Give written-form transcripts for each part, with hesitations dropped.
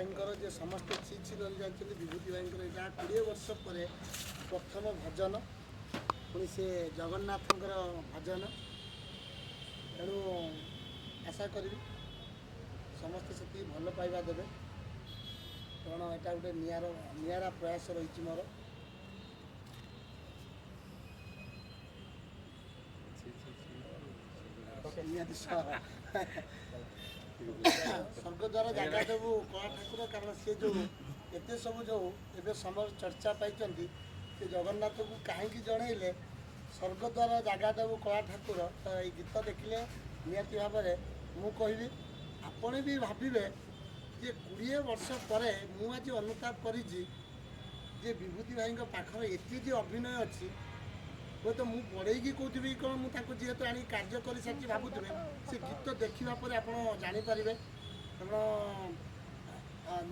ଭାଇଙ୍କର ଯେ ସମସ୍ତେ ଛି ଛି କରି ଜାଣିଛନ୍ତି। ବିଭୂତି ଭାଇଙ୍କର ଏଇଟା 20 ବର୍ଷ ପରେ ପ୍ରଥମ ଭଜନ, ପୁଣି ସେ ଜଗନ୍ନାଥଙ୍କର ଭଜନ। ତେଣୁ ଆଶା କରିବି ସମସ୍ତେ ସେତିକି ଭଲ ପାଇବା ଦେବେ, କାରଣ ଏଇଟା ଗୋଟେ ନିଆରା ପ୍ରୟାସ ରହିଛି ମୋର। ନିହାତି ସ୍ୱର୍ଗଦ୍ୱାର ଜାଗା ଦେବୁ କଳା ଠାକୁର, କାରଣ ସିଏ ଯେଉଁ ଏତେ ସବୁ ଯେଉଁ ଏବେ ସମୟ ଚର୍ଚ୍ଚା ପାଇଛନ୍ତି, ସେ ଜଗନ୍ନାଥକୁ କାହିଁକି ଜଣେଇଲେ ସ୍ୱର୍ଗଦ୍ୱାର ଜାଗା ଦେବୁ କଳା ଠାକୁର। ତ ଏଇ ଗୀତ ଦେଖିଲେ ନିହାତି ଭାବରେ ମୁଁ କହିବି, ଆପଣ ବି ଭାବିବେ ଯେ 20 ବର୍ଷ ପରେ ମୁଁ ଆଜି ଅନୁତାପ କରିଛି ଯେ ବିଭୂତି ଭାଇଙ୍କ ପାଖରେ ଏତେ ଯେ ଅଭିନୟ ଅଛି। ହୁଏତ ମୁଁ ବଢ଼େଇକି କହୁଥିବି କ'ଣ, ମୁଁ ତାଙ୍କୁ ଯେହେତୁ ଆଣି କାର୍ଯ୍ୟ କରିସାରିଛି ଭାବୁଥିବେ। ସେ ଗୀତ ଦେଖିବା ପରେ ଆପଣ ଜାଣିପାରିବେ, କାରଣ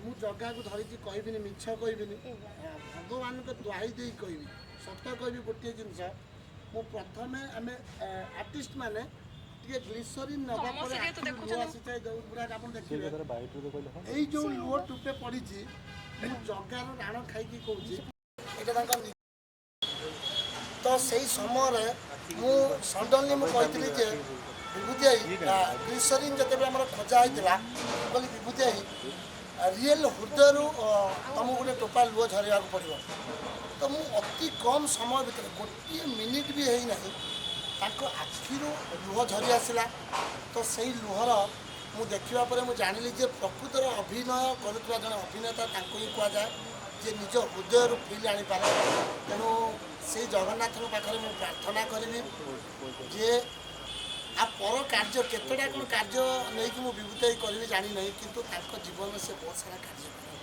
ମୁଁ ଜଗାକୁ ଧରିଛି କହିବିନି, ମିଛ କହିବିନି, ଭଗବାନଙ୍କ ଦ୍ୱାହି ଦେଇ କହିବି, ସତ କହିବି। ଗୋଟିଏ ଜିନିଷ ମୁଁ ପ୍ରଥମେ ଆମେ ଆର୍ଟିଷ୍ଟ ମାନେ ଟିକେ ଗ୍ଲିସରିନ୍ ନେବା ପରେ ସମସ୍ତେ ଯେହେତୁ ଆଖିରୁ ଲୁହ ଦେଖୁଛନ୍ତି। ଆସିଥାଏ ଯୋଉ ଗୁଡ଼ାକ ଆପଣ ଦେଖିବେ, ଏଇ ଯୋଉ ଲୁହ ଟୁପେ ପଡ଼ିଛି, ମୁଁ ଜଗାର ରାଣ ଖାଇକି କହୁଛି, ଏଇଟା ତାଙ୍କ ତ ସେଇ ସମୟରେ ମୁଁ ସଡନଲି ମୁଁ କହିଥିଲି ଯେ ବିଭୂତି ଭାଇ, ଗ୍ଲିସରିନ୍ ଯେତେବେଳେ ଆମର ଖୋଜା ହେଇଥିଲା, ମୁଁ କହିଲି ବିଭୂତି ଭାଇ, ରିଏଲ୍ ହୃଦୟରୁ ତମକୁ ଗୋଟେ ଟୋପା ଲୁହ ଝରିବାକୁ ପଡ଼ିବ। ତ ମୁଁ ଅତି କମ୍ ସମୟ ଭିତରେ, ଗୋଟିଏ ମିନିଟ୍ ବି ହେଇନାହିଁ, ତାଙ୍କ ଆଖିରୁ ଲୁହ ଝରି ଆସିଲା। ତ ସେଇ ଲୁହର ମୁଁ ଦେଖିବା ପରେ ମୁଁ ଜାଣିଲି ଯେ ପ୍ରକୃତରେ ଅଭିନୟ କରୁଥିବା ଜଣେ ଅଭିନେତା ତାଙ୍କୁ ହିଁ କୁହାଯାଏ ଯେ ନିଜ ହୃଦୟରୁ ଫିଲ୍ ଆଣିପାରେ। ତେଣୁ ସେଇ ଜଗନ୍ନାଥଙ୍କ ପାଖରେ ମୁଁ ପ୍ରାର୍ଥନା କରିବି ଯେ ଆ ପର କାର୍ଯ୍ୟ କେତେଟା କ'ଣ କାର୍ଯ୍ୟ ନେଇକି ମୁଁ ବିଭୂତି ଭାଇ କରିବି ଜାଣିନାହିଁ, କିନ୍ତୁ ତାଙ୍କ ଜୀବନରେ ସେ ବହୁତ ସାରା କାର୍ଯ୍ୟ କରିବେ।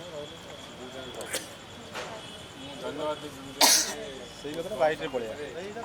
ଧନ୍ୟବାଦ। ସେଇ କଥାଟା ବାଇଟ୍ରେ ପଳେଇବା।